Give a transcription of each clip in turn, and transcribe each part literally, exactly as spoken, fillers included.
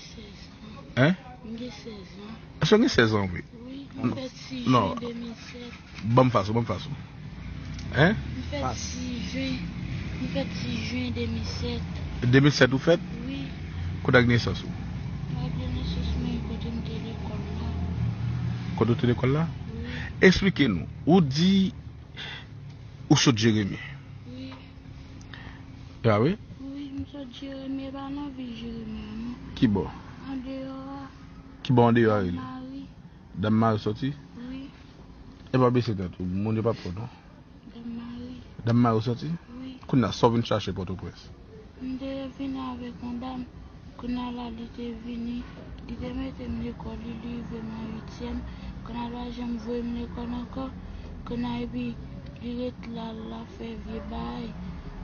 Sèz an. Hein? M gen sèz an. Èske w gen sèz an vre? Wi, m fèt sis jen de mil sèt. Ban m fas ou, ban m fas ou. Hein? M fèt sis jen. M fèt sis jen de mil sèt. De mil sèt ou fèt? Wi. Kote ak nesans ou? Ak de nesans mwen, kote m te lekòl la. Kote w te lekòl la? Wi. Eksplike nou. Ou di ou sot Jeremi. Wi. E a wi? Wi, m sot Jeremi, e pa nan vil Jeremi an, non. Ki bò? Andeyò a. Ki bò andeyò a rele? Mari. Dam Mari soti? Wi. E pa bese tèt ou, moun yo p ap wè w non. Dam Mari. Dam Mari soti? Wi. Kounye a, sa w vin chache Pòtoprens? M te vini avèk yon dam. Kounye a la, li te vini, li te mete m lekòl, li, li rive m nan uityèm. Kounye a, l pa janm voye m lekòl ankò. Kounye a, epi, li ret la, l ap fè vye bagay.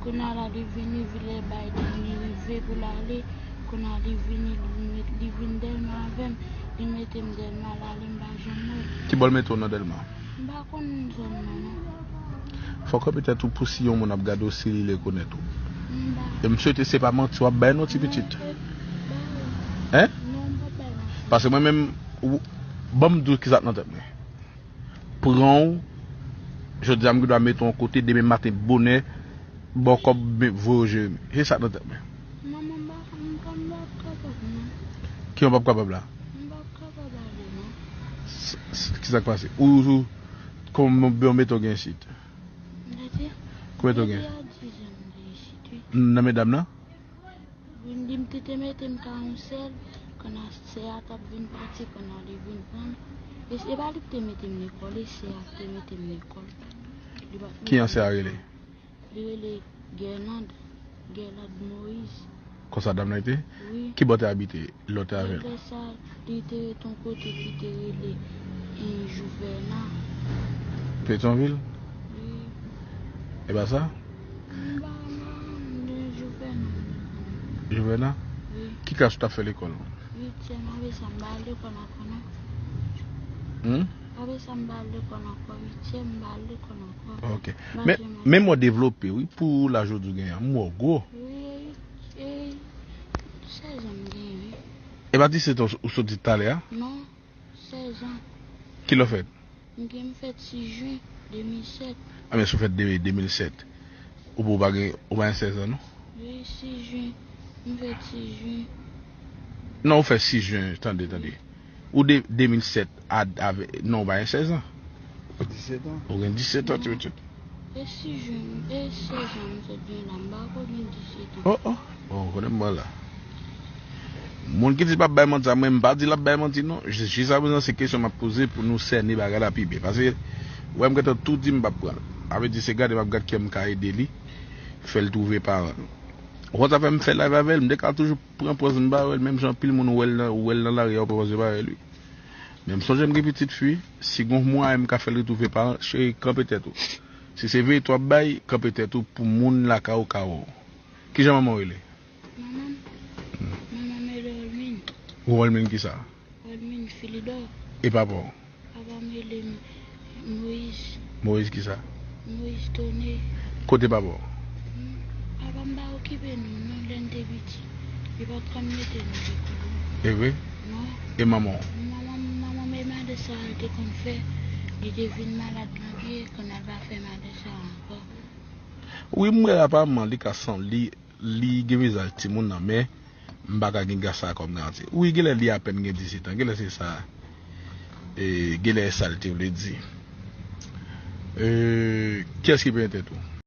Kounye a la, li vini, vilè bay li, li rive pou l ale. Kounye a, li vini, li met, li vin Dèlma avè m. Li mete m Dèlma, l ale, m pa janm wè l. Ki bò l mete w nan Dèlma? M pa konn zòn nan, non. Fò w kanpe tèt ou pou si yon moun ap gade w, si li rekonèt ou. M pa. E m swete se pa manti w ap bay non, ti pitit. Non, m pa bay. Hein? Non, m pa bay manti. Paske mwen menm, ou, ban m di w kisa k nan tèt mwen. Pran w, jodi a m gen dwa mete w yon kote, demen maten bonè, ba w kòb, voye w Jeremi. Se sa k nan tèt mwen. Manman, m pa, m pa, m pa kapab, non. Ki w p ap kapab la? M p ap kapab ale, non. S-, s-, kisa k pase? Ou, ou, konbyen w mete w gen isit? Gade. Konbyen tan w gen? Depi a diz an m te isit, wi. Nan men dam nan? Wi, li m te, te mete m ka yon sèl, kounye a sè a t ap vin pati, kounye a li vin pran m. E se pa li ki te mete m lekòl, e sè a ki te mete m lekòl. Li pa t mete m lekòl. Kijan sè a rele? Li rele Guerlande, Guerlande Moïse. Konsa dam nan te? Wi. Ki bò te abite lè w te avè l? Lè sa, li te ret yon kote ki te rele, eh, Jouvèna. Petyonvil? Wi. E pa sa? M pa, m pa konn de Jouvèna. Jouvèna? Wi. Ki klas ou t ap fè lekòl? Uityèm, apre sa, m pa al lekòl ankò, non. Hmm? Apre sa, m pa al lekòl ankò, uityèm, m pa al lekòl ankò. Ok. Men, men mwen devlope, wi, pou laj ou di w genyen an. M wè w gwo. Wi, e, sèz an m genyen, wi. E pa disèt an ou sot di talè a? Non, sèz an. Kilè w fèt? M gen, m fèt sis jen de mil sèt. A, men si w fèt de, de mil sèt, ou, ou pa gen, ou pa gen sèz an, non? Wi, sis jen. M fèt sis jen. Non, ou fèt sis jen, tande, tande. Ou de, de mil sèt a, avè, non, ou pa gen sèz an. Disèt an. Ou gen disèt an, ti pitit. E sis jen, e sèz an m sot gen la, m pa ko gen disèt an. Oh, oh. Bon, konnen m pran la. Moun ki di l p ap bay manti a, mwen, m pa di l ap bay manti, non. Jis, jis aprezan, se kesyon m ap poze pou nou sène bagay la pi byen. Paske, wè, m gentan tou di m p ap pran l. A vle di, se gade m ap gad kijan m ka ede li, fè l twouve paran l. Ou konn sa fè m fè live avè l, m te ka toujou pran pòz m pa wè l, menm jan anpil moun wè l nan, wè l nan lari a, ou pran pòz yo pa wè l, wi. Men m sonje m gen pitit fi, si gon mwayen m ka fè l retwouve paran, cheri, kanpe tèt ou. Si se verite w ap bay, kanpe tèt ou pou moun lakay ou ka wè w. Kijan manman w rele? Manman m? Hmm. Manman m rele Olmine. Ou Olmine kisa? Olmine Filidò. E papa w? Papa m rele m Moyiz. Moyiz kisa? Moyiz Tone. Kote papa w? M, papa m pa okipe nou, non, lè n te piti. Li pa t konn mete nou lekòl, non. E vre? Non. E manman w? Manman m, manman m e madan sa a l te konn fè. Li te vin malad nan pye, kounye a l pa fè madan sa a ankò. Wi, m wè aparaman li ka san, li, li gen vizaj timoun nan, men m pa ka gen gason sa kòm garanti. Wi, genlè li apèn gen disèt an, genlè se sa, e, genlè sa l te vle di. E, kiyès ki penyen tèt ou?